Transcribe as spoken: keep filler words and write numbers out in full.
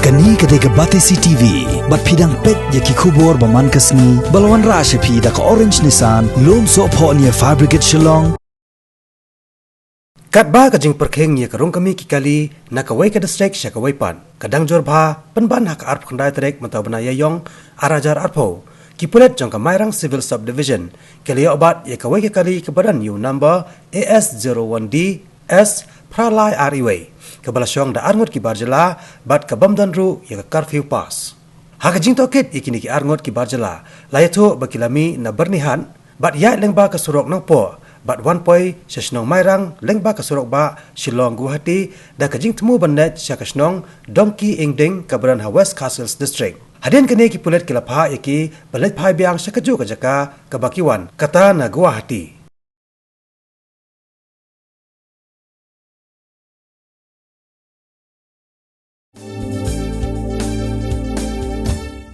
Kane ka dei ka Batesi T V, bad phi dang peit ïa ki khubor ba man ka sngi, ba la wanrah sha phi da ka Orange Nissan, Lumsohphoh near Fire Brigade Shillong. Katba ka jingpyrkhing ïa ka rung kmie ki kali na kawei ka district sha kawei pat ka dang jur bha, pynban ha ka arphew khyndai tarik mynta u bnai Ïaïong ar hajar arphew, ki pulit jong ka Mairang Civil Subdivision ki la ïoh bat ïa kawei ka kali kaba don ïa u number A S zero one D S phra lai ar wei, kaba la shong da arngut ki bar jylla, bad ka bym don ruh ïa ka curfew pass. Ha ka jingtohkit ïa kine ki arngut ki bar jylla, la ïathuh ba ki la mih na Byrnihat, bad ïaid lyngba ka surok Nongpoh, bad wan poi sha shnong Mairang lyngba ka surok bah Shillong Guwahati, da ka jingthmu ban leit sha ka shnong Dongki Ingding kaba don ha West Khasi Hills District. Hadien kane ki pulit ki la phah ïa ki ban leit phai biang sha kajuh ka jaka kaba ki wan, kata na Guwahati.